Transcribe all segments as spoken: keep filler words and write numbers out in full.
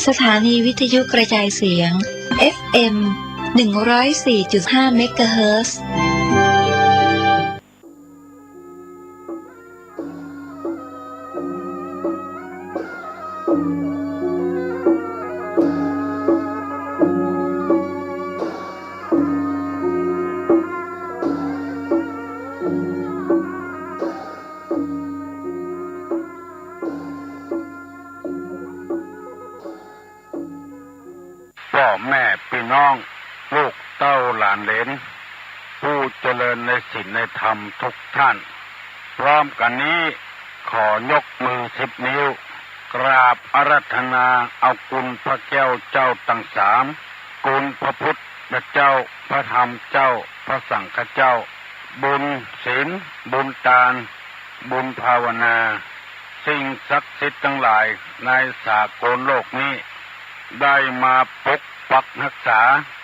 สถานีวิทยุกระจายเสียง เอฟเอ็ม หนึ่งร้อยสี่จุดห้า เมกะเฮิรตซ์ ป้อแม่ปี้น้อง ลูกเต้าหลานเหลน ผู้เจริญในศีลในธรรมทุกท่าน พร้อมกั๋นนี้ ขอยกมือสิบนิ้ว กราบอาราธนาเอาคุณพระแก้วเจ้าตังสาม คุณพระพุทธเจ้า พระธรรมเจ้า พระสังฆเจ้า บุญศีล บุญตาน บุญภาวนา สิ่งศักดิ์สิทธิ์ตังหลายในสากลโลกนี้ ได้มาปกปักฮักษา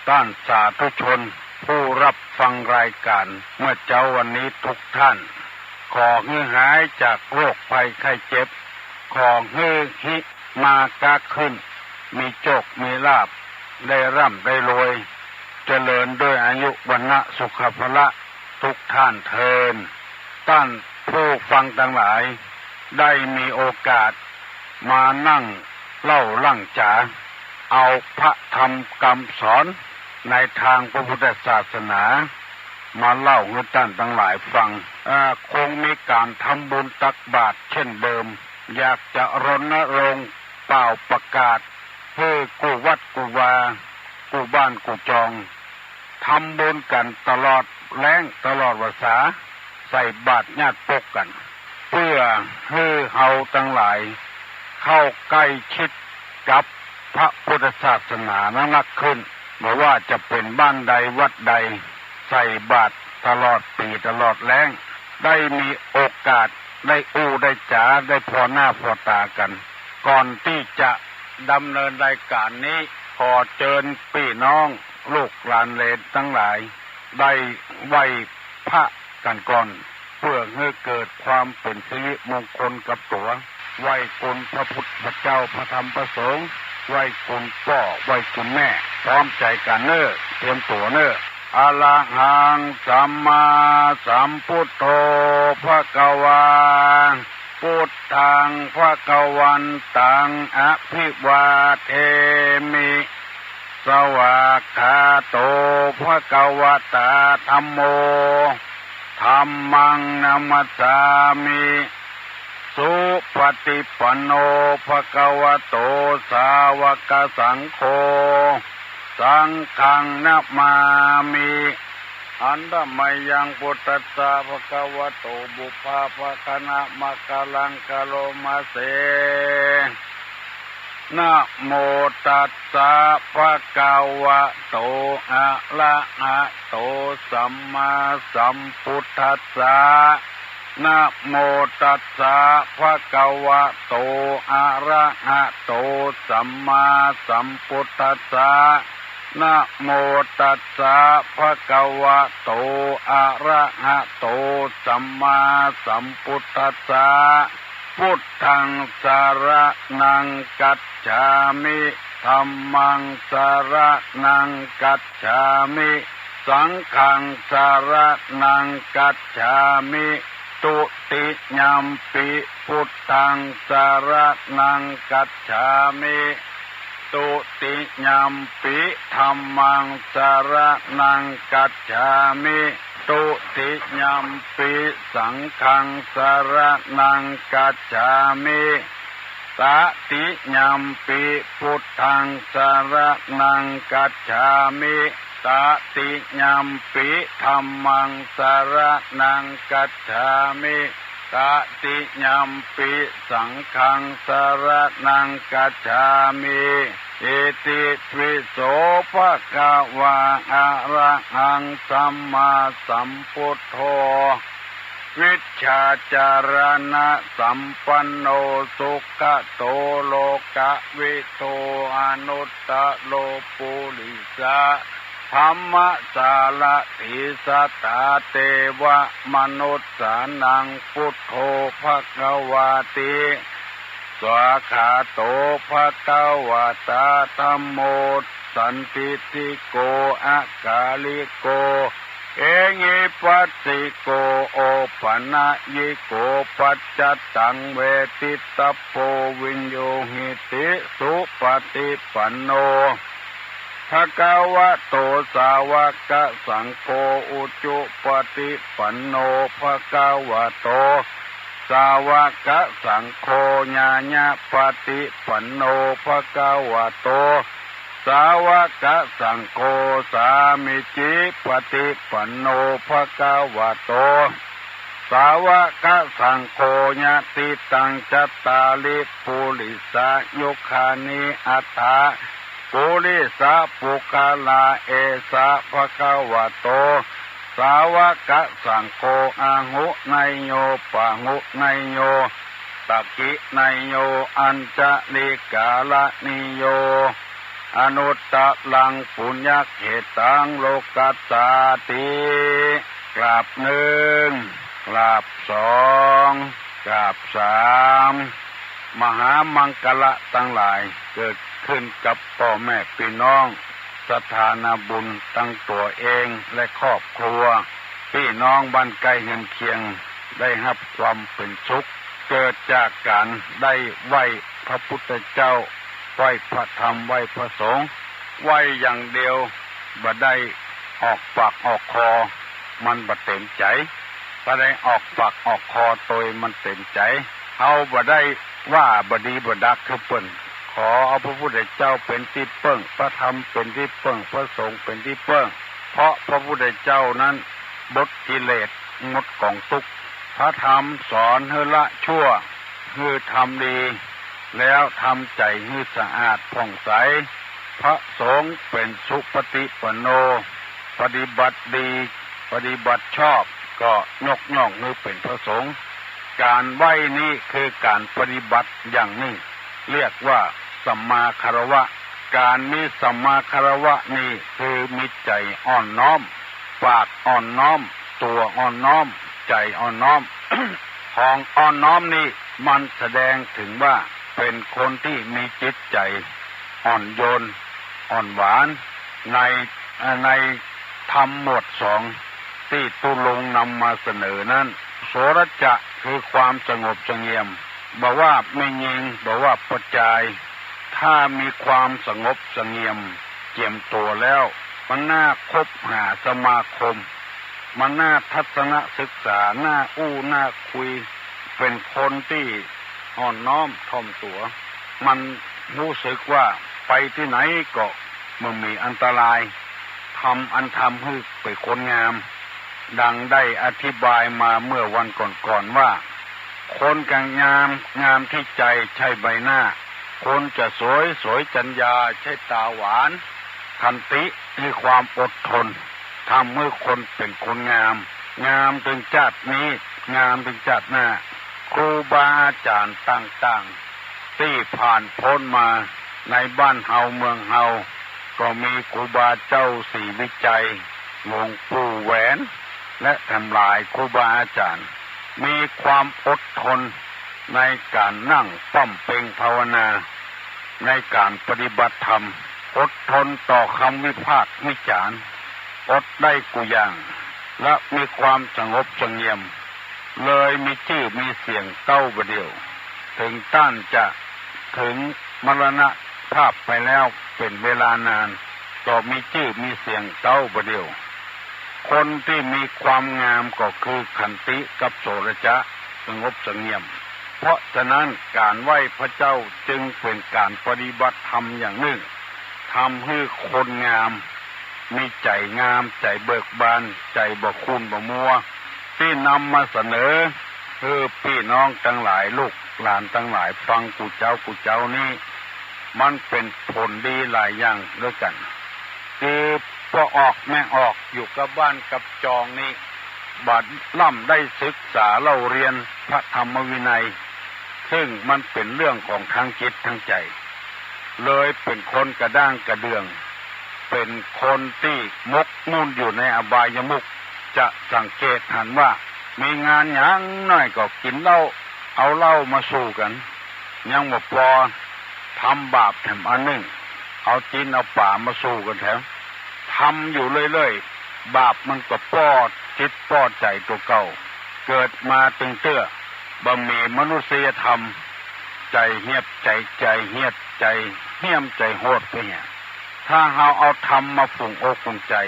ต้านสาธุชน ผู้ฮับฟังรายก๋านเมื่อเจ๊าวันนี้ทุกท่าน ขอหื้อหายจากโรคภัยไข้เจ็บ ขอหื้อฮิมาก๊าขึ้น มีโจคมีลาภ ได้ร่ำได้รวย เจริญด้วยอายุวรรณะสุขะพละทุกท่านเทอญ ต้านผู้ฟังตังหลาย ได้มีโอกาสมานั่งเล่าลั่งจ๋า เอาพระธรรมกำสอนในตางพระพุทธศาสนา มาเล่าหื้อต้านตังหลายฟัง เอ่อ คงมีก๋านทำบุญตักบาตรเช่นเดิม อยากจะรณรงค์เป่าประกาศ หื้อกู้วัดกู้วา กู้บ้านกู้จอง ทำบุญกั๋นตลอดแล้งตลอดวรรษา ใส่บาตรญาติปกกั๋น เปื้อหื้อเฮาตังหลาย เข้าใก้ชิดกับพระพุทธศาสนานักๆ ขึ้น บ่ว่าจะเป๋นบ้านใดวัดใด ใส่บาตรตลอดปี๋ตลอดแล้ง ได้มีโอกาส ได้อู้ได้จ๋า ได้ผ่อหน้าผ่อต๋ากั๋น ก่อนตี้จะดำเนินรายก๋านนี้ ขอเจิญปี้น้องลูกหลานเหลนตังหลาย ได้ไหว้พระกั๋นก่อน เปื้อหื้อเกิดความเป๋นสิริมงคลกับตั๋ว ไหว้คุณพระพุทธเจ้า พระธรรม พระสงฆ์ ไหว้คุณป้อ ไหว้คุณแม่ พร้อมใจ๋กั๋นเน่อ เตรียมตั๋วเน่อ อะระหังสัมมาสัมพุทโธ ภะคะวา พุทธัง ภะคะวันตัง อะภิวาเทมิ สวากขาโต ภะคะวะตา ธัมโม ธัมมัง นะมัสสามิ สุปะติปันโน ภะคะวะโต สาวะกะสังโฆ สังฆัง นะมามิ หันทะมะยัง พุทธัสสะ ภะคะวะโต ปุพพะภะคะนะมะกะลัง กะโรมะเส นะโมตัสสะ ภะคะวะโต อะระหะโต สัมมาสัมพุทธัสสะ นะโมตัสสะ ภะคะวะโต อะระหะโต สัมมาสัมพุทธัสสะ นะโมตัสสะ ภะคะวะโต อะระหะโต สัมมาสัมพุทธัสสะ พุทธัง สะระณัง กัจฉามิ ธัมมัง สะระณัง กัจฉามิ สังฆัง สะระณัง กัจฉามิ ตุติยัมปิ พุทธัง สะระณัง กัจฉามิ ตุติยัมปิ ธัมมัง สะระณัง กัจฉามิ ตุติยัมปิ สังฆัง สะระณัง กัจฉามิ ตะติยัมปิ พุทธัง สะระณัง กัจฉามิ ตะติยัมปิ ธัมมัง สะระณัง กัจฉามิ ตะติยัมปิ สังฆัง สะระณัง กัจฉามิ อิติปิโส ภะคะวา อะระหัง สัมมาสัมพุทโธ วิชชาจารณะสัมปันโน สุขะโต โลกะวิทู อนุตตะโร ปุริสะธัมมะสารถี สัตถาเตวะมนุสสานัง พุทโธ ภะคะวาติ โส สวากขาโต ภะคะวะตา ธัมโม สันทิฏฐิโก อะกาลิโก เอหิปัสสิโก โอปะนะยิโก ปัจจัตตัง เวทิตัพโพ วิญญูหิติ สุปะฏิปันโน ภะคะวะโต สาวะกะสังโฆ อุจุปะฏิปันโน ภะคะวะโต สาวะกะสังโฆ ญาณะปะฏิปันโน ภะคะวะโต สาวะกะสังโฆ สามีจิปะฏิปันโน ภะคะวะโต สาวะกะสังโฆ ยะติตัง จัตตาริ ปุริสายุคานิ อัตถะ ปุริสะปุคคลา เอสะ ภะคะวะโต สาวะกะสังโฆ อาหุเนยโย ปะหุเนยโย ตักขิเนยโย อัญชะลีกะรณีโย อนุตตะรัง ปุญญะเขตัง โลกัสสาติ กราบหนึ่ง กราบสอง กราบสาม มหามังคละตังหลาย เกิดขึ้นกับป้อแม่ปี้น้อง สถานะบุญตังตั๋วเองและครอบครัว ปี้น้องบ้านใก้เฮือนเคียง ได้ฮับความเป๋นสุข เกิดจากก๋านได้ไหว้พระพุทธเจ้า ไหว้พระธรรม ไหว้พระสงฆ์ ไหว้อย่างเดียว บ่ได้ออกปากออกคอ มันบ่เต๋มใจ๋ บ่ได้ออกปากออกคอตวยมันเต๋มใจ๋ เฮาบ่ได้ว่าบ่ดีบ่ดักคือเปิ้น ขอเอาพระพุทธเจ้าเป๋นตี้เปิ้ง พระธรรมเป๋นตี้เปิ้ง พระสงฆ์เป๋นตี้เปิ้ง เพราะพระพุทธเจ้านั้นหมดกิเลส หมดก๋องตุ๊กข์ พระธรรมสอนหื้อละชั่ว หื้อทำดี แล้วทำใจ๋หื้อสะอาดผ่องใส พระสงฆ์เป๋นสุปฏิปันโน ปฏิบัติดี ปฏิบัติชอบ ก็ยกย่องหื้อเป๋นพระสงฆ์ ก๋านไหว้นี้คือก๋านปฏิบัติอย่างนึ่ง เรียกว่าสัมมาคารวะ ก๋านมีสัมมาคารวะนี้คือมีใจ๋อ่อนน้อม ปากอ่อนน้อม ตั๋วอ่อนน้อม ใจ๋อ่อนน้อม ของอ่อนน้อมนี้มันแสดงเถิงว่าเป๋นคนตี้มีจิตใจ๋อ่อนโยน อ่อนหวาน ใน ในธรรมหมวดสองตี้ตุ๊ลุงนำมาเสนอนั้น โสรจะคือความสงบเสงี่ยม บ่ว่าแม่ญิง บ่ว่าป้อจาย ถ้ามีความสงบเสงี่ยมเจียมตั๋วแล้ว มันน่าคบหาสมาคม มันน่าทัศนศึกษา น่าอู้น่าคุย เป๋นคนตี้อ่อนน้อมถ่อมตั๋ว มันฮู้สึกว่าไปตี้ไหนก็บ่มีอันตราย ธรรมอันทำหื้อเป๋นคนงาม ดังได้อธิบายมาเมื่อวันก่อนๆ ว่า คนจะงาม งามตี้ใจ๋ใช่ใบหน้า คนจะสวย สวยจัญญาใช่ต๋าหวาน ขันติคือความอดทน ทำหื้อคนเป๋นคนงาม งามเถิงจาตินี้ งามเถิงจาติหน้า ครูบาอาจ๋ารย์ต่างๆ ตี้ผ่านป๊นมาในบ้านเฮาเมืองเฮา ก็มีครูบาเจ้าศรีวิชัย หลวงปู่แหวน และทั้งหลายครูบาอาจ๋ารย์ มีความอดทนในก๋านนั่งบำเพ็ญภาวนา ในก๋านปฏิบัติธรรม อดทนต่อกำวิพากษ์วิจารณ์ อดได้กู้อย่าง และมีความสงบเสงี่ยม เลยมีจื้อมีเสียงเต๊าบ่าเดี่ยว เถิงต้านจะเถิงมรณภาพไปแล้วเป๋นเวลานาน ก็มีจื้อมีเสียงเต๊าบ่าเดี่ยว คนตี้มีความงามก็คือขันติกับโสรจะ สงบเสงี่ยม เพราะฉะนั้นก๋านไหว้พระเจ้าจึงเป๋นก๋านปฏิบัติธรรมอย่างนึ่ง ทำหื้อคนงาม มีใจ๋งาม ใจ๋เบิกบาน ใจ๋บ่ขุ่นบ่มัว ตี้นำมาเสนอหื้อปี้น้องตังหลาย ลูกหลานตังหลาย ฟังกู้เจ๊ากู้เจ๊านี้ มันเป๋นผลดีหลายอย่างด้วยกั๋น คือป้อออกแม่ออกอยู่กับบ้านกับจองนี้ บ่ล้ำได้ศึกษาเล่าเรียนพระธรรมวินัย ซึ่งมันเป๋นเรื่องของทางจิตทางใจ๋ เลยเป๋นคนกระด้างกระเดื่อง เป๋นคนตี้หมกมุ่นอยู่ในอบายมุข จะสังเกตหันว่า มีงานหยังน้อยก็กิ๋นเหล้า เอาเหล้ามาสู่กั๋น ยังบ่ปอ ทำบาปแถมอันนึ่ง เอาจินเอาป๋ามาสู้กั๋นแถม ทำอยู่เรื่อยๆ บาปมันก็ป้อจิตป้อใจ๋ตั๋วเก่า เกิดมาตึงเตื้อ บ่มีมนุษยธรรม ใจ๋เหียบใจ๋ ใจ๋เหียบใจ๋เหี้ยมใจ๋โหดไปเหีย ถ้าเฮาเอาธรรมมาฝุงอกฝุงใจ๋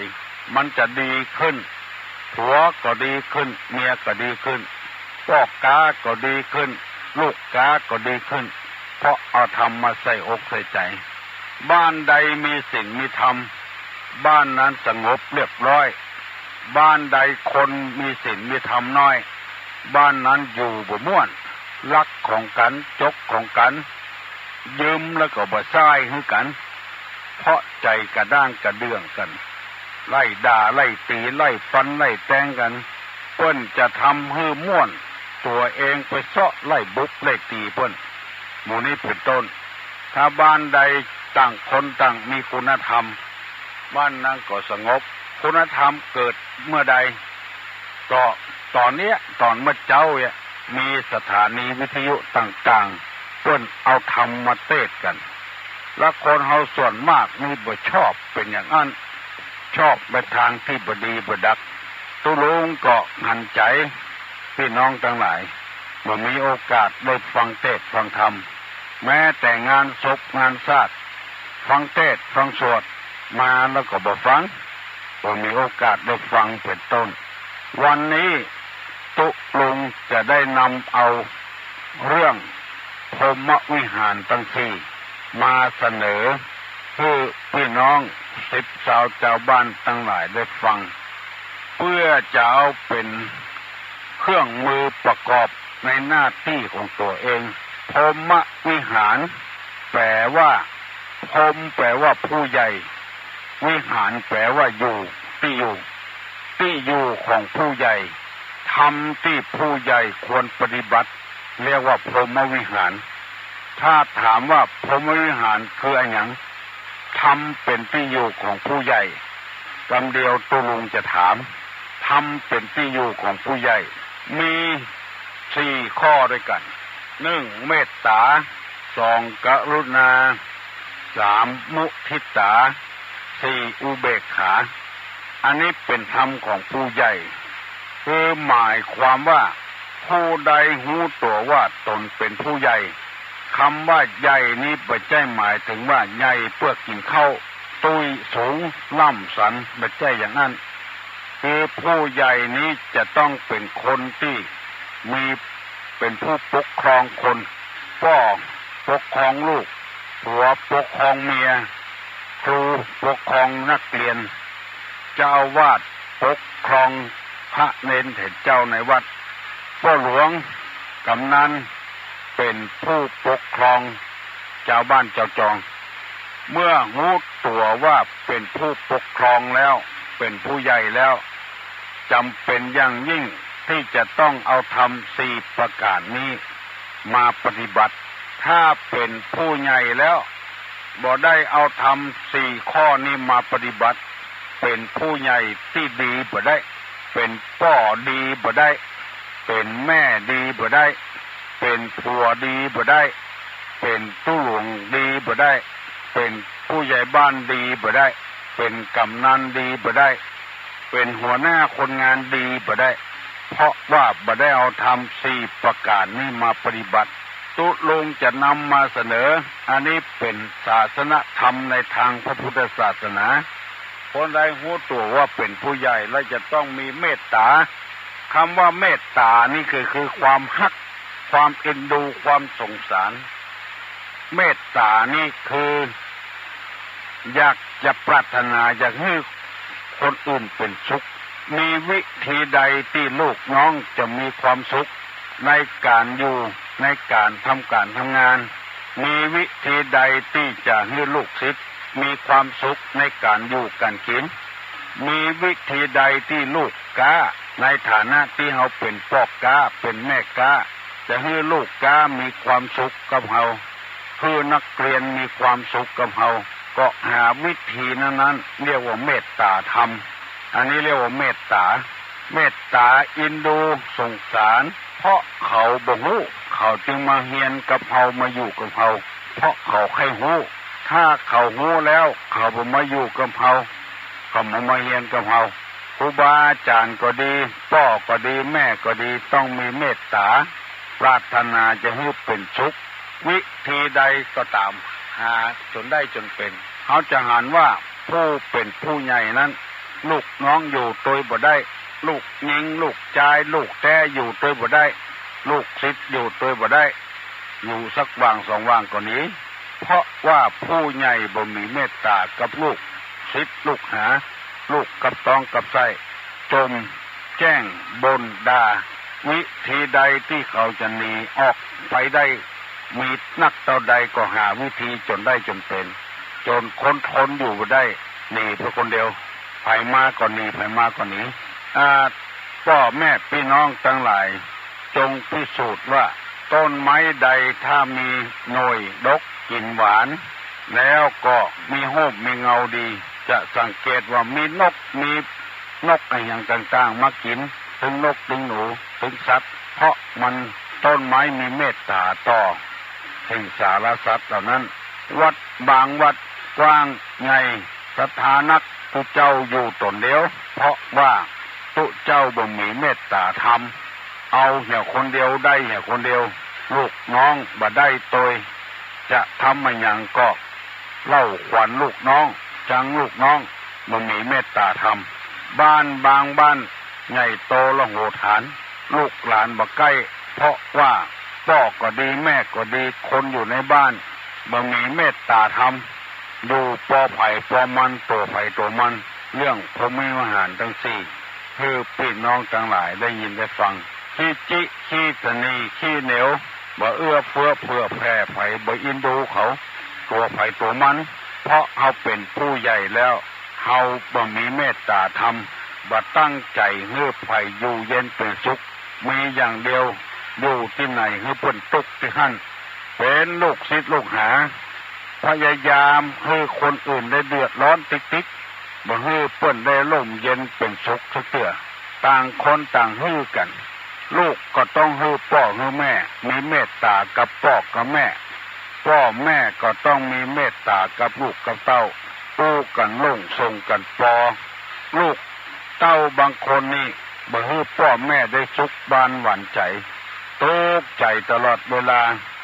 มันจะดีขึ้น ผัวก็ดีขึ้น เมียก็ดีขึ้น ป้อก๊าก็ดีขึ้น ลูกก๊าก็ดีขึ้น เพราะเอาธรรมมาใส่อกใส่ใจ๋ บ้านใดมีศีลมีธรรม บ้านนั้นสงบเรียบร้อย บ้านใดคนมีศีลมีธรรมน้อย บ้านนั้นอยู่บ่ม่วน ลักของกั๋น จกของกั๋น ยืมแล้วก็บ่ใช้หื้อกั๋น เพราะใจ๋กระด้างกระเดื่องกั๋น ไล่ด่า ไล่ตี๋ ไล่ฟัน ไล่แตงกั๋น เปิ้นจะทำหื้อม่วน ตั๋วเองไปเซาะไล่บุบไล่ตี๋เปิ้น หมู่นี้เป๋นต้น ถ้าบ้านใดต่างคนต่างมีคุณธรรม บ้านนั้นก็สงบ คุณธรรมเกิดเมื่อใด ก็ต๋อนเนี้ย ต๋อนเมื่อเจ๊าเนี่ย มีสถานีวิทยุต่างๆ เปิ้นเอาธรรมมาเตศน์กั๋น และคนเฮาส่วนมากนี่บ่ชอบเป๋นอย่างอั้น ชอบไปตางตี้บ่ดีบ่ดัก ตุ๊ลุงก็หันใจ๋ ปี้น้องตังหลาย บ่มีโอกาสได้ฟังเตศน์ฟังธรรม แม้แต่งานศพงานสาด ฟังเตศน์ฟังสวดมาแล้วก็บ่ฟัง บ่มีโอกาสได้ฟังเป๋นต้น วันนี้ตุ๊ลุงจะได้นำเอาเรื่องพรหมวิหารตังสี่มาเสนอหื้อปี้น้องสิบสาวจาวบ้านตังหลายได้ฟัง เปื้อจะเอาเป๋นเครื่องมือประกอบในหน้าตี้ของตั๋วเอง พรหมวิหาร แป๋ว่า พรหมแป๋ว่าผู้ใหญ่ วิหารแป๋ว่าอยู่ ตี้อยู่ ตี้อยู่ของผู้ใหญ่ ธรรมตี้ผู้ใหญ่ควรปฏิบัติ เรียกว่าพรหมวิหาร ถ้าถามว่าพรหมวิหารคืออะหยัง ธรรมเป๋นตี้อยู่ของผู้ใหญ่ กำเดียวตุ๊ลุงจะถาม ธรรมเป๋นตี้อยู่ของผู้ใหญ่ มีสี่ข้อด้วยกั๋น นึ่ง เมตต๋า สอง กรุณา สาม มุทิตา สี่ อุเบกขา อันนี้เป๋นธรรมของผู้ใหญ่ คือหมายความว่า ผู้ใดฮู้ตั๋วว่าต๋นเป๋นผู้ใหญ่ กำว่าใหญ่นี้บ่ใจ้หมายเถิงว่าใหญ่เปื้อกิ๋นข้าว ตุ้ยสูง ล่ำสัน บ่ใจ้อย่างอั้น คือผู้ใหญ่นี้จะต้องเป๋นคนตี้มี เป๋นผู้ปกครองคน ป้อปกครองลูก ผัวปกครองเมีย ครูปกครองนักเรียน เจ้าอาวาสปกครองพระเณรเถรเจ้าในวัด ป้อหลวง กำนัน เป๋นผู้ปกครองจาวบ้านจาวจอง เมื่อฮู้ตั๋วว่าเป๋นผู้ปกครองแล้ว เป๋นผู้ใหญ่แล้ว จ๋ำเป๋นอย่างยิ่งตี้จะต้องเอาธรรมสี่ประก๋านนี้มาปฏิบัติ ถ้าเป๋นผู้ใหญ่แล้ว บ่ได้เอาธรรมสี่ข้อนี้มาปฏิบัติ เป๋นผู้ใหญ่ตี้ดีบ่ได้ เป๋นป้อดีบ่ได้ เป๋นแม่ดีบ่ได้ เป๋นผัวดีบ่ได้ เป๋นตุ๊ลุงดีบ่ได้ เป๋นผู้ใหญ่บ้านดีบ่ได้ เป๋นกำนันดีบ่ได้ เป๋นหัวหน้าคนงานดีบ่ได้ เพราะว่าบ่ได้เอาธรรมสี่ประก๋านนี้มาปฏิบัติ ตุ๊ลุงจะนำมาเสนอ อันนี้เป๋นศาสนธรรมในตางพระพุทธศาสนา คนใดฮู้ตั๋วว่าเป๋นผู้ใหญ่แล้วจะต้องมีเมตต๋า กำว่าเมตต๋านี้คือ คือความฮัก ความเอ็นดู ความสงสาร เมตต๋านี้คือ อยากจะปรารถนาอยากหื้อคนอื่นเป๋นสุข มีวิธีใดตี้ลูกน้องจะมีความสุขในก๋านอยู่ ในก๋านทำก๋านทำงาน มีวิธีใดตี้จะหื้อลูกศิษย์มีความสุขในก๋านอยู่ก๋านกิ๋น มีวิธีใดตี้ลูกก๊าในฐานะตี้เฮาเป๋นป้อก๊า เป๋นแม่ก๊า จะหื้อลูกก๊ามีความสุขกับเฮา หื้อนักเรียนมีความสุขกับเฮา ก็หาวิธีนั้นๆ เรียกว่าเมตต๋าธรรม อันนี้เรียกว่าเมตต๋า เมตตา เอ็นดู สงสาร เพราะเขาบ่ฮู้ เขาจึงมาเฮียนกับเฮา มาอยู่กับเฮา เพราะเขาใค่ฮู้ ถ้าเขาฮู้แล้ว เขาบ่มาอยู่กับเฮา เขาบ่มาเฮียนกับเฮา ครูบาอาจ๋ารย์ก็ดี ป้อก็ดี แม่ก็ดี ต้องมีเมตตา ปรารถนาจะหื้อเป๋นสุข วิธีใดก็ต๋าม หาจ๋นได้จ๋นเป๋น เฮาจะหันว่าผู้เป๋นผู้ใหญ่นั้น ลูกน้องอยู่ตวยบ่ได้ ลูกญิง ลูกจาย ลูกแต๊อยู่ตวยบ่ได้ ลูกศิษย์อยู่ตวยบ่ได้ อยู่สักว่างสองว่างก็หนี เพราะว่าผู้ใหญ่บ่มีเมตตากับลูกศิษย์ลูกหา ลูกกับต๊องกับไส้ จ่มแจ้งบ่นด่า วิธีใดตี้เขาจะหนีออกไปได้ มีนักเต้าใดก็หาวิธีจ๋นได้จ๋นเป๋น จ๋นคนทนอยู่บ่ได้ หนีไปคนเดียว ใผมาก็หนี ใผมาก็หนี อ่า ป้อแม่ปี้น้องตังหลาย จงพิสูจน์ว่า ต้นไม้ใดถ้ามีหน่วยดกกิ๋นหวาน แล้วก็มีฮ่มมีเงาดี จะสังเกตว่ามีนก มีนกอะหยังต่างๆ มากิ๋น ตึงนกตึงหนูตึงสัตว์ เพราะมันต้นไม้มีเมตตาต่อสิ่งสารสัตว์เหล่านั้น วัดบางวัดกว้างใหญ่ศรัทธานัก ตุ๊เจ้าอยู่ต๋นเดียว เพราะว่าตุ๊เจ้าบ่มีเมตตาธรรม เอาเหียคนเดียวได้เหียคนเดียว ลูกน้องบ่ได้ตวย จะทำอะหยังก็เล่าขวัญลูกน้อง จังลูกน้อง บ่มีเมตตาธรรม บ้านบางบ้านใหญ่โตระโหฐาน ลูกหลานบ่ใก้ เพราะว่าป้อก็ดีแม่ก็ดี คนอยู่ในบ้านบ่มีเมตตาธรรม อยู่ปอใผปอมัน ตั๋วใผตั๋วมัน เรื่องพรหมวิหารตังสี่ หื้อปี้น้องตังหลายได้ยินได้ฟัง ขี้จิขี้ตะหนีขี้เหนียว บ่เอื้อเฟื้อเผื่อแผ่ใผ บ่เอ็นดูเขา ตั๋วใผตั๋วมัน เพราะเฮาเป๋นผู้ใหญ่แล้ว เฮาบ่มีเมตตาธรรม บ่ตั้งใจ๋หื้อใผอยู่เย็นเป๋นสุข มีอย่างเดียว อยู่ตี้ไหนหื้อเปิ้นตุ๊กข์ตี้หั้น เป๋นลูกศิษย์ลูกหา พยายามหื้อคนอื่นได้เดือดร้อนติ๊กๆ บ่หื้อเปิ้นได้ร่มเย็นเป๋นสุขสักเตื้อ ต่างคนต่างหื้อกั๋น ลูกก็ต้องหื้อป้อหื้อแม่ มีเมตตากับป้อกับแม่ ป้อแม่ก็ต้องมีเมตตากับลูกกับเต้า อู้กั๋นหลงส่งกั๋นปอ ลูกเต้าบางคนนี่ บ่หื้อป้อแม่ได้สุขบานหวานใจ๋ ตุ๊กข์ใจ๋ตลอดเวลา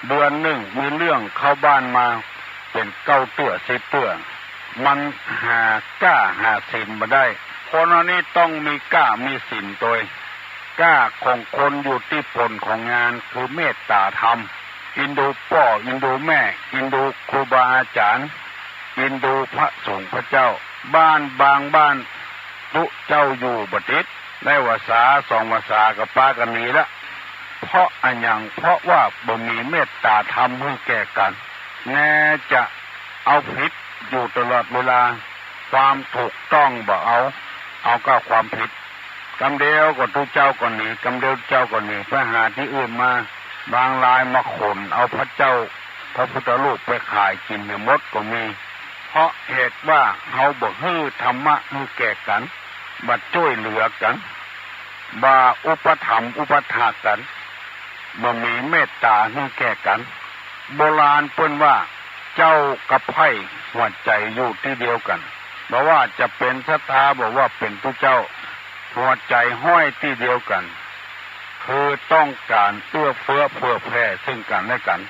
เดือนนึ่งมีเรื่องเข้าบ้านมาเป๋นเก้าเตื้อสิบเตื้อ มันหาก้าหาศีลบ่ได้ คนอันนี้ต้องมีก้ามีศีลตวย ก้าของคนอยู่ตี้ผลของงานคือเมตตาธรรม เอ็นดูป้อ เอ็นดูแม่ เอ็นดูครูบาอาจ๋ารย์ เอ็นดูพระสงฆ์พระเจ้า บ้านบางบ้าน ตุ๊เจ้าอยู่บ่ติด ได้วาสาสองวาสาก็ปากั๋นหนีละ เพราะอะหยัง เพราะว่าบ่มีเมตตาธรรมหื้อแก่กั๋น แน่จะเอาผิดอยู่ตลอดเวลา ความถูกต้องบ่เอา เอาก้าความผิด กำเดียวก็ตุ๊เจ้าก็หนี กำเดียวเจ้าก็หนี ไปหาตี้อื่นมา บางรายมาขนเอาพระเจ้า พระพุทธรูปไปขายกิ๋นเหียหมดก็มี เพราะเหตุว่าเฮาบ่หื้อธรรมะหื้อแก่กั๋น บ่จ้วยเหลือกั๋น บ่อุปถัมภ์อุปัฏฐากกั๋น บ่มีเมตตาหื้อแก่กั๋น โบราณเปิ้นว่า เจ้ากับไพร่หัวใจ๋อยู่ตี้เดียวกั๋น บ่ว่าจะเป๋นศรัทธา บ่ว่าเป๋นตุ๊เจ้า หัวใจ๋ห้อยตี้เดียวกั๋น คือต้องก๋านเอื้อเฟื้อเผื่อแผ่ซึ่งกั๋นและกั๋น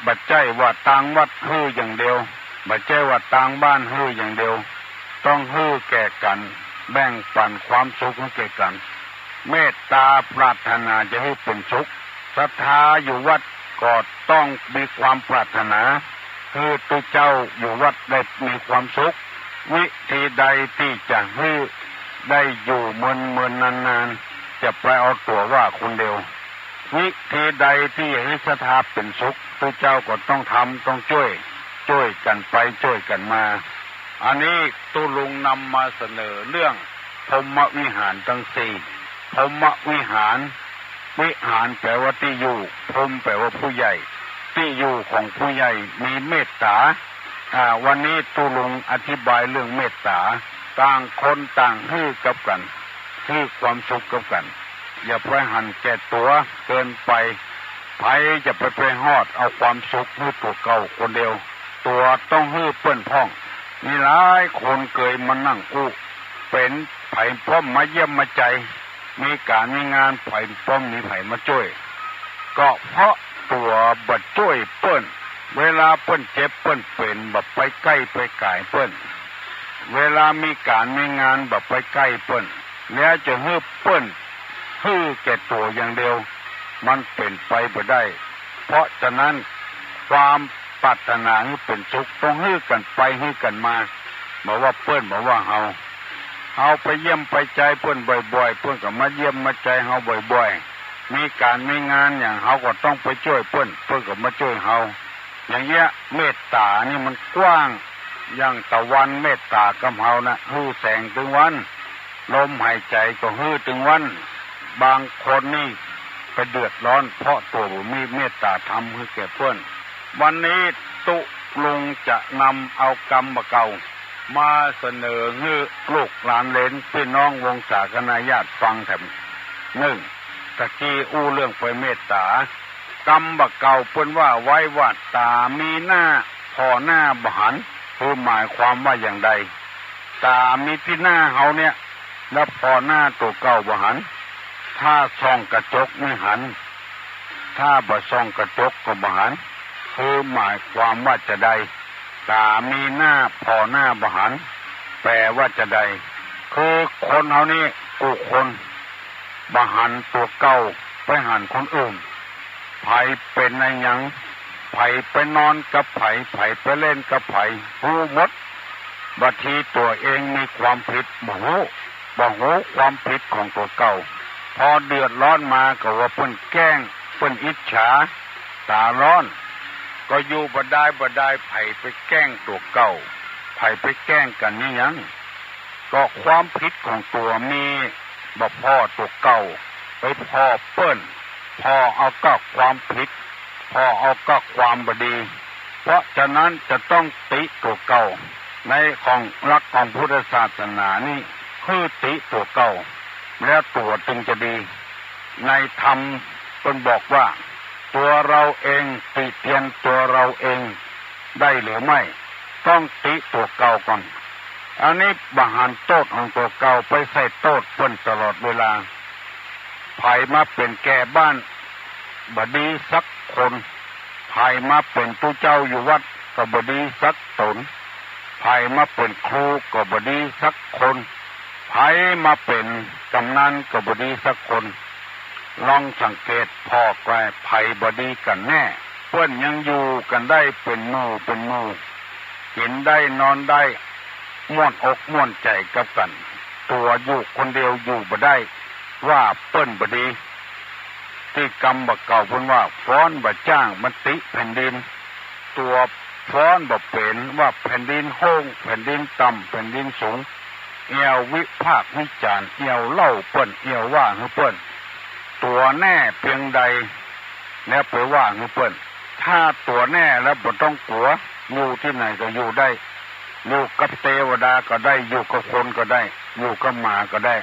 บ่ใจ้ว่าตางวัดหื้ออย่างเดียว บ่ใจ้ว่าตางบ้านหื้ออย่างเดียว ต้องหื้อแก่กั๋น แบ่งปั๋นความสุขหื้อแก่กั๋น เมตตาปรารถนาจะหื้อเป๋นสุข ศรัทธาอยู่วัดก็ต้องมีความปรารถนา หื้อตุ๊เจ้าอยู่วัดได้มีความสุข วิธีใดตี้จะหื้อได้อยู่เมินเมินนานๆ จะไปเอาตั๋วว่าคนเดียว วิธีใดตี้จะหื้อศรัทธาเป๋นสุข ตุ๊เจ้าก็ต้องทำต้องจ้วย จ้วยกั๋นไปจ้วยกั๋นมา อันนี้ตุ๊ลุงนำมาเสนอเรื่องพรหมวิหารตังสี่ พรหมวิหาร วิหารแปลว่าตี้อยู่ พรหมแปลว่าผู้ใหญ่ ตี้อยู่ของผู้ใหญ่มีเมตตา อ่า วันนี้ตุ๊ลุงอธิบายเรื่องเมตตา ต่างคนต่างหื้อกับกั๋น หื้อความสุขกับกั๋น อย่าไปหันแก่ตั๋วเกินไป ใผจะไป ไปฮอดเอาความสุขหื้อตั๋วเก่าคนเดียว ตั๋วต้องหื้อเปิ้นพ่อง มีหลายคนเกยมานั่งอู้ เป๋นใผป้อมมาเยี่ยมมาใจ๋ มีก๋านมีงานใผป้อมมีใผมาจ้วย ก็เพราะตั๋วบ่จ้วยเปิ้น เวลาเปิ้นเจ็บเปิ้นเป๋นบ่ไปใก้ไปก๋ายเปิ้น เวลามีก๋านมีงานบ่ไปใก้เปิ้น แล้วจะหื้อเปิ้น หื้อแก่ตั๋วอย่างเดียว มันเป๋นไปบ่ได้ เพราะฉะนั้นความปรารถนาหื้อเป๋นสุขต้องหื้อกั๋นไปหื้อกั๋นมา บ่ว่าเปิ้นบ่ว่าเฮา เฮาไปเยี่ยมไปใจ๋เปิ้นบ่อยๆ เปิ้นก็มาเยี่ยมมาใจ๋เฮาบ่อยๆ มีก๋านมีงานหยังเฮาก็ต้องไปจ้วยเปิ้น เปิ้นก็มาจ้วยเฮา อย่างเงี้ยเมตต๋านี่มันกว้าง อย่างตะวันเมตต๋ากับเฮานะ หื้อแสงตึงวัน ลมหายใจ๋ก็หื้อตึงวัน บางคนนี่ไปเดือดร้อนเพราะตั๋วบ่มีเมตต๋าธรรมหื้อแก่เปิ้น วันนี้ตุ๊ลุงจะนำเอากำบ่าเก่ามาเสนอหื้อลูกหลานเหลนปี้น้องวงศาคณาญาติฟังแถม นึ่ง ตะกี้อู้เรื่องไปเมตต๋า กำบ่าเก่าเปิ้นว่าไว้ว่า ต๋ามีหน้าผ่อหน้าบ่หัน คือหมายความว่าอย่างใด ต๋ามีตี้หน้าเฮาเนี่ย แล้วผ่อหน้าตั๋วเก่าบ่หัน ถ้าส่องกระจกนี่หัน ถ้าบ่ส่องกระจกก็บ่หัน คือหมายความว่าจะใด ต๋ามีหน้าผ่อหน้าบ่หัน แปลว่าจะใด คือคนเฮานี่กู้คน บ่หันตั๋วเก่า ไปหันคนอื่น ใผเป๋นอะหยัง ใผไปนอนกับใผ ใผไปเล่นกับใผ ฮู้หมด บางทีตั๋วเองมีความผิดบ่ฮู้ บ่ฮู้ความผิดของตั๋วเก่า พอเดือดร้อนมาก็ว่าเปิ้นแกล้ง เปิ้นอิจฉา ต๋าฮ้อน ก็อยู่บ่ได้บ่ได้ ใผไปแกล้งตั๋วเก่า ใผไปแกล้งกั๋นนี่หยัง ก็ความผิดของตั๋วมี บ่ผ่อตั๋วเก่า ไปผ่อเปิ้น ผ่อเอากับความผิด ผ่อเอากับความบ่ดี เพราะฉะนั้นจะต้องติตั๋วเก่า ในของหลักของพุทธศาสนานี่ คือติตั๋วเก่า แล้วตั๋วจึงจะดี ในธรรมเปิ้นบอกว่า ตัวเราเองติเตียนตัวเราเองได้หรือไม่ ต้องติตั๋วเก่าก่อน อันนี้บ่หันโต้ษของตั๋วเก่า ไปใส่โต้ษเปิ้นตลอดเวลา ใผมาเป๋นแก่บ้านบ่ดีสักคน ใผมาเป๋นตุ๊เจ้าอยู่วัดก็บ่ดีสักต๋น ใผมาเป๋นครูก็บ่ดีสักคน ใผมาเป๋นกำนันก็บ่ดีสักคน ลองสังเกตผ่อแก่ ใผบ่ดีกั๋นแน่ เปิ้นยังอยู่กั๋นได้เป๋นหมู่เป๋นหมู่ กิ๋นได้นอนได้ ม่วนอกม่วนใจ๋กับกั๋น ตั๋วอยู่คนเดียวอยู่บ่ได้ ว่าเปิ้นบ่ดี ตี้กำบ่าเก่าเปิ้นว่า ฟ้อนบ่าจ้างมันติแผ่นดิน ตั๋วฟ้อนบ่าเป๋น ว่าแผ่นดินโฮ่ง แผ่นดินต่ำ แผ่นดินสูง เอี่ยววิพากษ์วิจารณ์ เอี่ยวเล่าเปิ้น เอี่ยวว่าหื้อเปิ้น ตั๋วแน่เปียงใด แล้วไปว่าหื้อเปิ้น ถ้าตั๋วแน่แล้วบ่ต้องกั๋ว อยู่ตี้ไหนก็อยู่ได้ อยู่กับเตวดาก็ได้ อยู่กับคนก็ได้ อยู่กับหมาก็ได้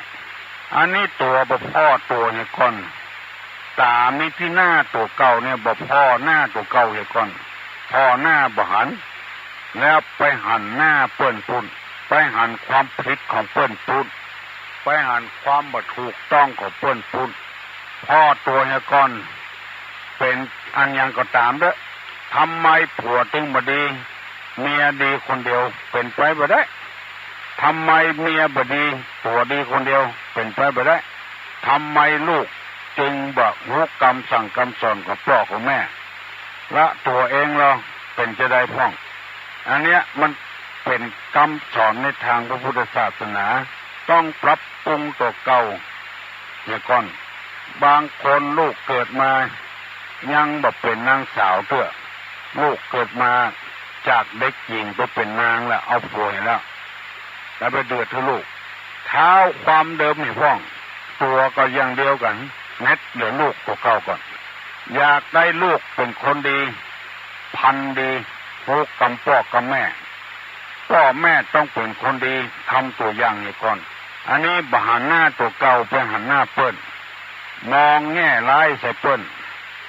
อันนี้ตั๋วบ่ผ่อตั๋วเหียก่อน ต๋ามีตี้หน้าตั๋วเก่าเนี่ย บ่ผ่อหน้าตั๋วเก่าเหียก่อน ผ่อหน้าบ่หัน แล้วไปหันหน้าเปิ้นปู้น ไปหันความผิดของเปิ้นปู้น ไปหันความบ่ถูกต้องของเปิ้นปู้น ผ่อตั๋วเหียก่อน เป๋นอันหยังก็ต๋ามเต๊อะ ทำไมผัวจึงบ่ดี เมียดีคนเดียว เป๋นไปบ่ได้ ทำไมเมียบ่ดี ผัวดีคนเดียว เป๋นไปบ่ได้ ทำไมลูกจึงบ่ฮู้กำสั่งกำสอนของป้อของแม่ ละตั๋วเองลอ เป๋นจาใดพ่อง อันเนี้ยมันเป๋นกำสอนในตางพระพุทธศาสนา ต้องปรับปรุงตั๋วเก่าเหียก่อน บางคนลูกเกิดมายังบ่เป๋นนางสาวเตื้อ ลูกเกิดมาจากเด็กหญิงไปเป๋นนางแล้ว เอาผัวแล้ว แล้วไปเดือดหื้อลูก เท้าความเดิมนี่พ่อง ตั๋วก็อย่างเดียวกั๋น เน็ตเหลือลูกตั๋วเก่าก่อน อยากได้ลูกเป๋นคนดี พันธุ์ดี ฮู้กำป้อกำแม่ ป้อแม่ต้องเป๋นคนดี ทำตั๋วอย่างเหียก่อน อันนี้บ่หันหน้าตั๋วเก่า ไปหันหน้าเปิ้น มองแง่ร้ายใส่เปิ้น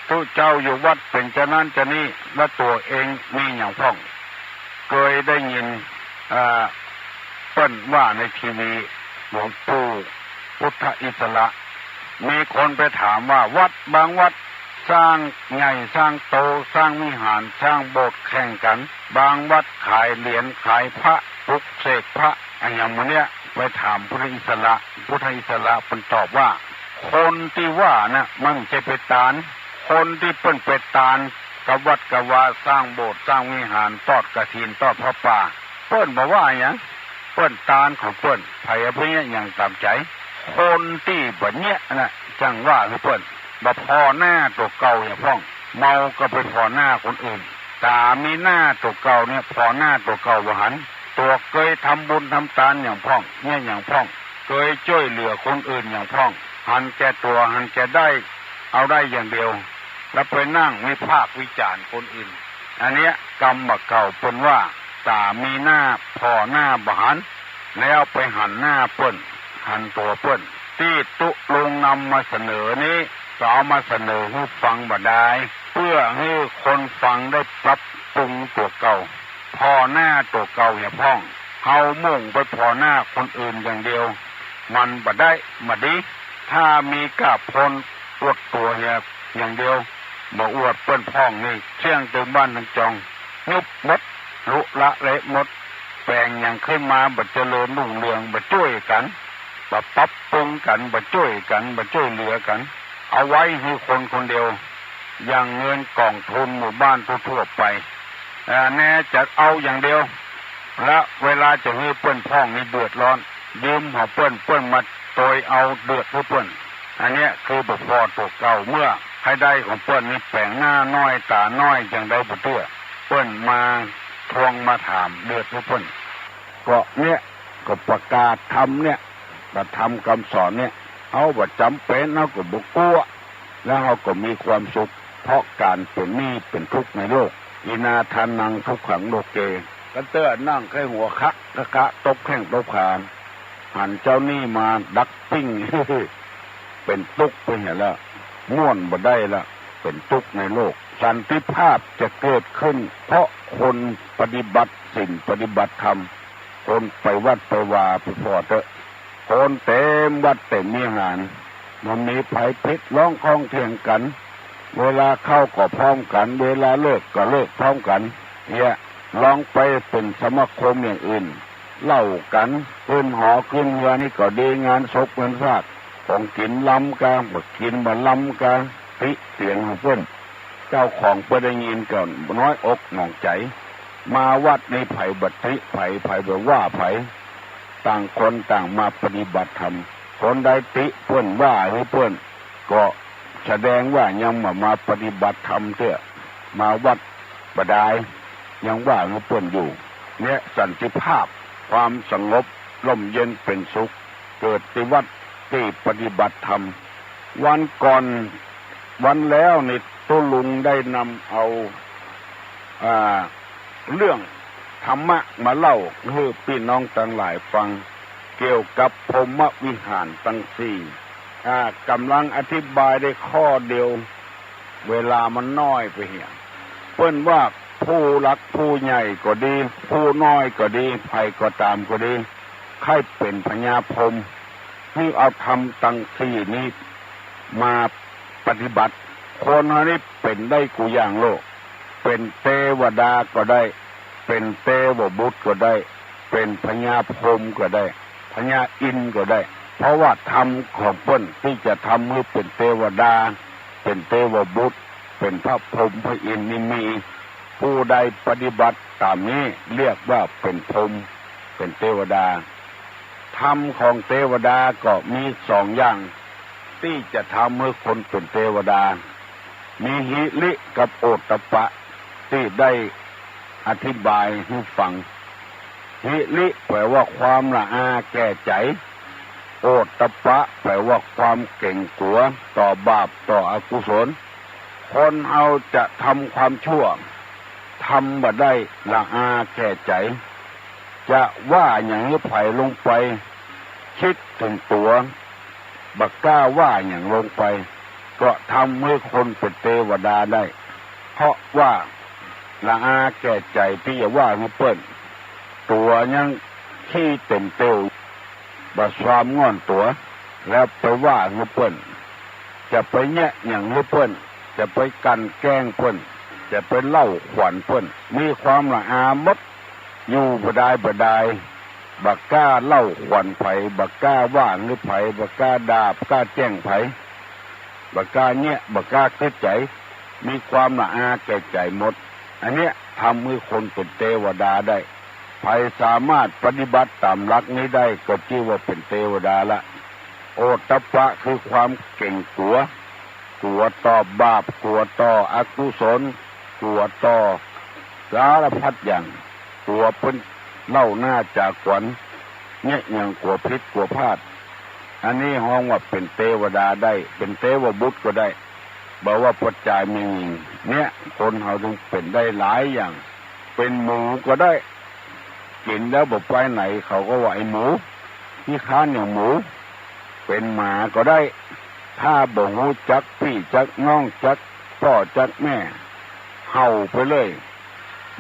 ตุ๊เจ้าอยู่วัดเป๋นจานั้นจานี้ แล้วตั๋วเองมีหยังพ่อง เกยได้ยิน อ่า เปิ้นว่าในทีวี หลวงปู่พุทธอิสระ มีคนไปถามว่าวัดบางวัดสร้างใหญ่สร้างโต สร้างวิหาร สร้างโบสถ์แข่งกั๋น บางวัดขายเหรียญขายพระ ปลุกเสกพระ อะหยังหมู่เนี้ย ไปถามพุทธอิสระ พุทธอิสระเปิ้นตอบว่า คนตี้ว่าน่ะ มันจะไปตาน คนตี้เปิ้นไปตานกับวัดกับวา สร้างโบสถ์สร้างวิหาร ตอดกฐิน ตอดผ้าป่า เปิ้นบ่ว่าหยัง เปิ้นตานของเปิ้น ใผเอาไปเยียะหยังต๋ามใจ๋ คนตี้บ่เยียะน่ะ จั่งว่าหื้อเปิ้น บ่ผ่อหน้าตั๋วเก่าหยังพ่อง เมาก็ไปผ่อหน้าคนอื่น ต๋ามีหน้าตั๋วเก่าเนี่ย ผ่อหน้าตั๋วเก่าบ่หัน ตั๋วเกยทำบุญทำตานหยังพ่อง เยียะหยังพ่อง เกยจ้วยเหลือคนอื่นหยังพ่อง หันแก่ตั๋ว หันแก่ได้ เอาได้อย่างเดียว แล้วไปนั่งวิพากษ์วิจารณ์คนอื่น อันเนี้ยกรรมบ่าเก่าเปิ้นว่า ต๋ามีหน้าผ่อหน้าบ่หัน แล้วไปหันหน้าเปิ้น หันตั๋วเปิ้น ตี้ตุ๊ลุงนำมาเสนอนี้ ก็เอามาเสนอหื้อฟังบ่ดาย เปื้อหื้อคนฟังได้ปรับปรุงตั๋วเก่า ผ่อหน้าตั๋วเก่าหยังพ่อง เฮามุ่งไปผ่อหน้าคนอื่นอย่างเดียว มันบ่ได้ บ่ดี ถ้ามีก้าพลอวดตั๋วเหียอย่างเดียว บ่อวดเปิ้นพ่องนี่ เสี้ยงตึงบ้านตึงจอง ยุบหมด ลุละเละหมด แป๋งหยังขึ้นมาบ่เจริญรุ่งเรือง บ่จ้วยกั๋น บ่ปรับปรุงกั๋น บ่จ้วยกั๋น บ่จ้วยเหลือกั๋น เอาไว้หื้อคนคนเดียว อย่างเงินก๋องทุนหมู่บ้านทั่วๆ ไป เอ่อ แน่จะเอาอย่างเดียว และเวลาจะหื้อเปิ้นพ่องนี่เดือดร้อน ยืมของเปิ้น เปิ้นมาโตยเอา เดือดหื้อเปิ้น อันเนี้ยคือบ่ผ่อตั๋วเก่า เมื่อใค่ได้ของเปิ้นนี่แป๋งหน้าน้อยต๋าน้อย จั่งได้บ่เตื้อ เปิ้นมาทวงมาถาม เดือดหื้อเปิ้น ก็เนี้ย ก็ประกาศธรรมเนี่ย ประธรรมกำสอนเนี่ย เฮาบ่จ๋ำเป๋น เฮาก็บ่กั๊ว แล้วเฮาก็มีความสุข เพราะก๋านเป๋นหนี้เป๋นทุกข์ในโลก อินาทานังทุกขังโลเก กระเตื้อนั่งใค่หัวคะคะคะ ตบแข้งตบขา หันเจ้าหนี้มาดักปิ้ง เป๋นตุ๊กข์ไปเหียแล้ว ม่วนบ่ได้ละ เป๋นตุ๊กข์ในโลก สันติภาพจะเกิดขึ้น เพราะคนปฏิบัติศีลปฏิบัติธรรม คนไปวัดไปวา ไปผ่อเต๊อะ คนเต็มวัดเต็มวิหาร บ่มีใผผิด ร้องข้องเถียงกั๋น เวลาเข้าก็พร้อมกั๋น เวลาเลิกก็เลิกพร้อมกั๋น เหีย ลองไปเป๋นสมาคมอย่างอื่น เหล้ากั๋น ขึ้นหอขึ้นเฮือนี่ก็ดี งานศพงานซาก ของกิ๋นล้ำกา บ่กิ๋นบ่ล้ำกา ติเตียนของเปิ้น เจ้าของเปิ้นได้ยินก็น้อยอกหมองใจ๋ มาวัดนี่ใผบ่ติใผ ใผบ่ว่าใผ ต่างคนต่างมาปฏิบัติธรรม คนใดติเปิ้นว่าหื้อเปิ้น ก็แสดงว่ายังบ่มาปฏิบัติธรรมเตื้อ มาวัดบ่ดาย ยังว่าหื้อเปิ้นอยู่ เนี่ยสันติภาพ ความสงบร่มเย็นเป๋นสุข เกิดตี้วัดตี้ปฏิบัติธรรม วันก่อน วันแล้วนี่ตุ๊ลุงได้นำเอา อ่า เรื่องธรรมะมาเล่าหื้อปี้น้องตังหลายฟัง เกี่ยวกับพรหมวิหารตังสี่ อ่า ก่ำลังอธิบายได้ข้อเดียว เวลามันน้อยไปเหีย เปิ้นว่าผู้หลักผู้ใหญ่ก็ดี ผู้น้อยก็ดี ใผก็ต๋ามก็ดี ใค่เป๋นพญาพรหม หื้อเอาธรรมตังสี่นี้มาปฏิบัติ คนเฮานี้เป๋นได้กู้อย่างโลก เป๋นเตวดาก็ได้ เป๋นเตวบุตรก็ได้ เป๋นพญาพรหมก็ได้ พญาอินทร์ก็ได้ เพราะว่าธรรมของเปิ้นตี้จะทำหื้อเป๋นเตวดา เป๋นเตวบุตร เป๋นพระพรหมพระอินทร์นี่มี ผู้ใดปฏิบัติต๋ามนี้เรียกว่าเป๋นพรหม เป๋นเตวดา ธรรมของเตวดาก็มีสองอย่าง ตี้จะทำหื้อคนเป๋นเตวดา มีหิริกับโอตตัปปะ ตี้ได้อธิบายหื้อฟัง หิริแปลว่าความละอาแก่ใจ๋ โอตตัปปะแปลว่าความเก๋งกั๋วต่อบาปต่ออกุศล คนเฮาจะทำความชั่ว ทำบ่ได้ละอาแก่ใจ๋ จะว่าหยังหื้อใผลงไป กึ๊ดเถิงตั๋ว บ่กล้าว่าหยังลงไป ก็ทำหื้อคนเป๋นเตวดาได้ เพราะว่าละอาแก่ใจ๋ตี้จะว่าหื้อเปิ้น ตั๋วยังขี้เต็มเตียว บ่ซามง่อนตั๋ว แล้วไปว่าหื้อเปิ้น จะไปแยะหยังหื้อเปิ้น จะไปกลั่นแกล้งเปิ้น จะไปเล่าขวัญเปิ้น มีความละอาหมด อยู่บ่ดายบ่ดาย บ่กล้าเล่าขวัญใผ บ่กล้าว่าหื้อใผ บ่กล้าด่า บ่กล้าแจ้งใผ บ่กล้าแยะ บ่กล้ากึ๊ดใจ๋ มีความละอาแก่ใจ๋หมด อันเนี้ยทำหื้อคนเป๋นเตวดาได้ ใผสามารถปฏิบัติต๋ามหลักนี้ได้ก็จื้อว่าเป๋นเตวดาละ โอตตัปปะคือความเก๋งกั๋ว กั๋วต่อบาป กั๋วต่ออกุศล กั๋วต่อสารพัดอย่าง กั๋วเปิ้นเล่าหน้าจ๋าขวัญ แยะหยังกั๋วผิดกั๋วพลาด อันนี้ฮ้องว่าเป๋นเตวดาได้ เป๋นเตวบุตรก็ได้ บ่ว่าป้อจายแม่ญิง เนี่ย คนเฮาจึงเป๋นได้หลายอย่าง เป๋นหมูก็ได้ กิ๋นแล้วบ่ไปไหนเขาก็ว่าไอ้หมู ขี้คร้านอย่างหมู เป๋นหมาก็ได้ ถ้าบ่ฮู้จักปี้จักน้อง จักป้อจักแม่ เห่าไปเลย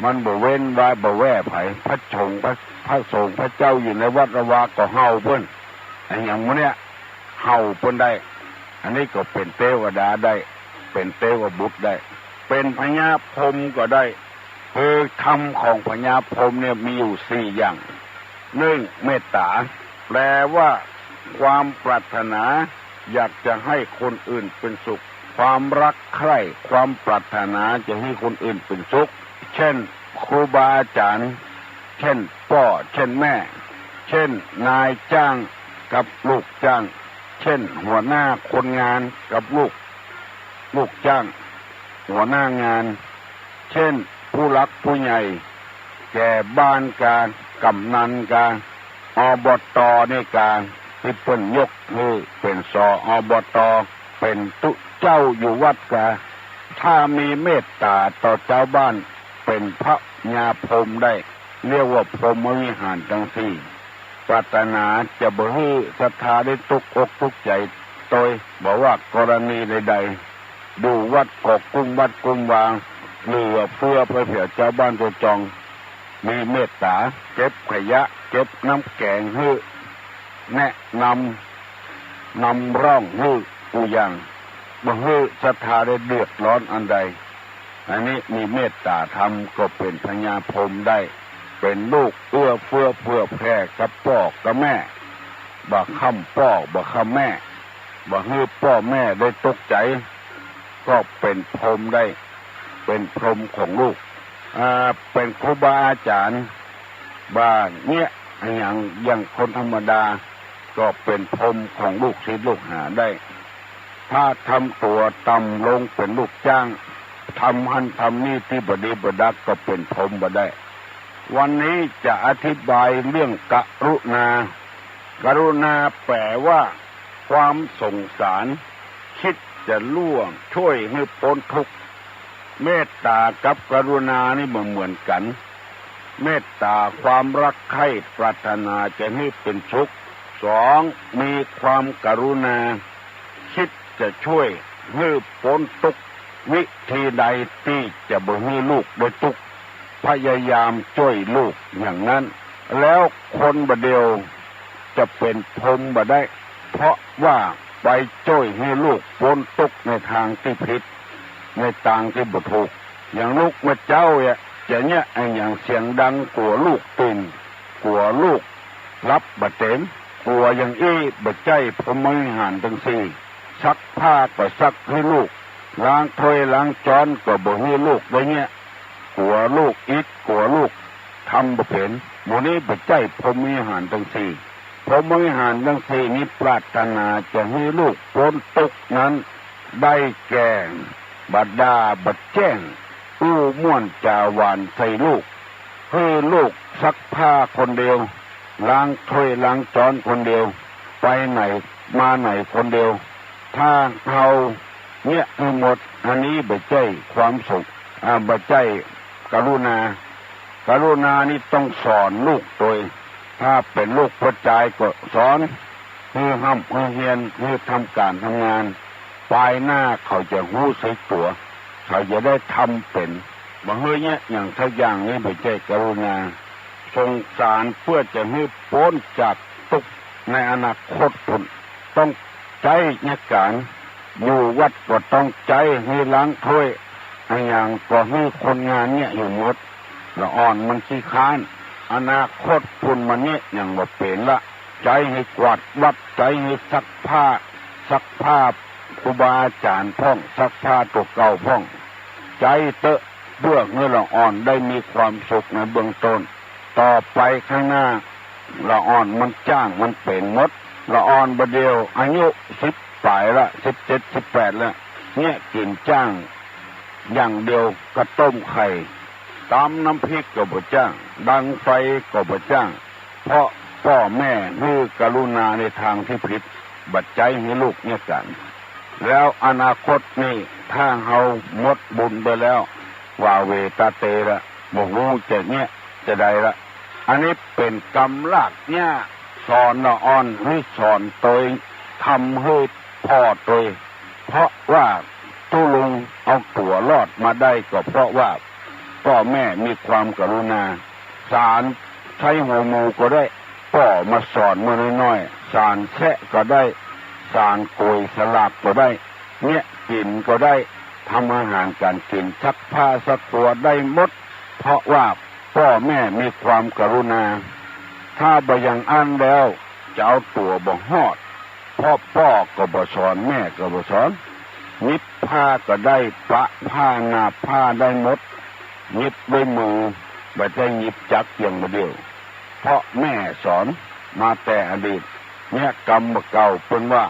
มันบ่เว้นว่าบ่แว่ใผ พระสงฆ์ พระ พระสงฆ์พระเจ้าอยู่ในวัดวาก็เห่าเปิ้น อะหยังหมู่เนี้ย เห่าเปิ้นได้ อันนี้ก็เป๋นเตวดาได้ เป๋นเตวบุตรได้ เป๋นพญาพรหมก็ได้ คือธรรมของพญาพรหมเนี่ยมีอยู่สี่อย่าง นึ่ง เมตต๋า แปลว่าความปรารถนาอยากจะให้คนอื่นเป๋นสุข ความรักใคร่ ความปรารถนาจะหื้อคนอื่นเป๋นสุข เช่น ครูบาอาจ๋ารย์ เช่น ป้อ เช่น แม่ เช่น นายจ้างกับลูกจ้าง เช่น หัวหน้าคนงานกับลูก ลูกจ้าง หัวหน้างาน เช่น ผู้หลักผู้ใหญ่ แก่บ้านกา กำนันกา อบต นี่กา ตี้เปิ้นยกหื้อเป๋น ส อบต เป๋นตุ๊เจ้าอยู่วัดกา ถ้ามีเมตต๋าต่อจาวบ้าน เป๋นพญาพรหมได้ เรียกว่าพรหมวิหารตังสี่ ปรารถนาจะบ่หื้อศรัทธาได้ตุ๊กอกตุ๊กใจ๋ตวย บ่ว่ากรณีใดๆ อยู่วัดก็กุ้มวัดกุ้มวา เหลือเฟือไปเสียจาวบ้านจาวจอง มีเมตต๋า เก็บขยะ เก็บน้ำแก๋งหื้อ แนะนำ นำร่องหื้อ กู้อย่าง บ่หื้อศรัทธาได้เดือดร้อนอันใด อันนี้มีเมตต๋าธรรมก็เป๋นพญาพรหมได้ เป๋นลูกเอื้อเฟื้อเผื่อแผ่กับป้อกับแม่ บ่คว่ำป้อบ่คว่ำแม่ บ่หื้อป้อแม่ได้ตกใจ๋ ก็เป๋นพรหมได้ เป๋นพรหมของลูก อ่า เป๋นครูบาอาจ๋ารย์ บ่าเยียะอะหยังอย่างคนธรรมดา ก็เป๋นพรหมของลูกศิษย์ลูกหาได้ ถ้าทำตั๋วต่ำลงเป๋นลูกจ้าง ทำหั้นทำนี่ตี้บ่ดีบ่ดักก็เป๋นพรหมบ่ได้ วันนี้จะอธิบายเรื่องกรุณา กรุณาแปลว่าความสงสาร คิดจะล่วงช่วยหื้อป๊นทุกข์ เมตต๋ากับกรุณานี่บ่เหมือนกั๋น เมตต๋าความรักใคร่ปรารถนาจะหื้อเป๋นสุข สอง มีความกรุณา คิดจะช่วยหื้อป๊นตุ๊กข์ วิธีใดตี้จะบ่หื้อลูกได้ตุ๊กข์ พยายามจ้วยลูกอย่างนั้น แล้วคนบ่าเดียวจะเป๋นพรหมบ่ได้ เพราะว่าไปจ้วยหื้อลูกป๊นตุ๊กข์ในตางตี้ผิด ในตางตี้บ่ถูก อย่างลูกเมื่อเจ๊าเนี่ย จะเยียะอะหยังเสียงดังกั๋วลูกตื่น กั๋วลูกหลับบ่เต๋ม กั๋วอย่างอี้บ่ใจ้พรหมวิหารตังสี่ ซักผ้าก็ซักหื้อลูก ล้างถ้วยล้างจ๊อนก็บ่หื้อลูกได้เยียะ กั๋วลูกอิด กั๋วลูกทำบ่เป๋น หมู่นี้บ่ใจ้พรหมวิหารตังสี่ พรหมวิหารตังสี่นี้ปรารถนาจะหื้อลูกป๊นตุ๊กข์นั้น ได้แก่ บ่ด่าบ่แจ้ง อู้ม่วนจ๋าหวานใส่ลูก หื้อลูกซักผ้าคนเดียว ล้างถ้วยล้างจ๊อนคนเดียว ไปไหนมาไหนคนเดียว ถ้าเฮาเยียะหื้อหมด อันนี้บ่ใจ้ความสง อ่า บ่ใจ้กรุณา กรุณานี่ต้องสอนลูกตวย ถ้าเป๋นลูกป้อจายก็สอน หื้อฮ่ำหื้อเฮียน หื้อทำก๋านทำงาน ปายหน้าเขาจะฮู้สึกตั๋ว เขาจะได้ทำเป๋น บ่หื้อเยียะหยังสักอย่าง นี่บ่ใจ้กรุณา สงสารเปื้อจะหื้อป๊นจากตุ๊กข์ในอนาคตปุ้น ต้องใจ๊เยียะก๋าน อยู่วัดก็ต้องใจ๊หื้อล้างถ้วย อะหยังก็หื้อคนงานเยียะอยู่หมด ละอ่อนมันขี้คร้าน อนาคตปุ้นมันเยียะหยังบ่เป๋นละ ใจ๊หื้อกวาดวัด ใจ๊หื้อซักผ้า ซักผ้าครูบาอาจ๋ารย์พ่อง ซักผ้าตั๋วเก่าพ่อง ใจ๊เต๊อะ เปื้อหื้อละอ่อนได้มีความสุขในเบื้องต้น ต่อไปข้างหน้า ละอ่อนมันจ้างมันเป๋นหมด ละอ่อนบ่าเดี่ยวอายุสิบป๋ายละ สิบเจ็ด สิบแปดละ เยียะกิ๋นจ้าง อย่างเดียว ข้าวต้มไข่ ต๋ำน้ำพริกก็บ่จ้าง ดังไฟก็บ่จ้าง เพราะป้อแม่หื้อกรุณาในตางตี้ผิด บ่ใจ๊หื้อลูกเยียะก๋าน แล้วอนาคตนี่ ถ้าเฮาหมดบุญไปแล้ว วาเหวตาเตละ บ่ฮู้จะเยียะจะใดละ อันนี้เป๋นกำลากหญ้า สอนละอ่อนหื้อสอนตวย ทำหื้อผ่อตวย เพราะว่าตุ๊ลุงเอาตั๋วรอดมาได้ก็เพราะว่าป้อแม่มีความกรุณา สานใจ๊หัวหมูก็ได้ ป้อมาสอนเมื่อน้อยๆ สานแซะก็ได้ สานก๋วยสลากก็ได้ เยียะกิ๋นก็ได้ ทำอาหารก๋านกิ๋น ซักผ้าซักตั๋วได้หมด เพราะว่าป้อแม่มีความกรุณา ถ้าบ่อย่างอั้นแล้ว จะเอาตั๋วบ่ฮอด เพราะป้อก็บ่สอน แม่ก็บ่สอน หยิบผ้าก็ได้ ปะผ้า นาบผ้าได้หมด หยิบด้วยมือ บ่ใจ้หยิบจักรอย่างบ่าเดี่ยว เพราะแม่สอนมาแต่อดีต เยียะกำบ่าเก่า เปิ้นว่า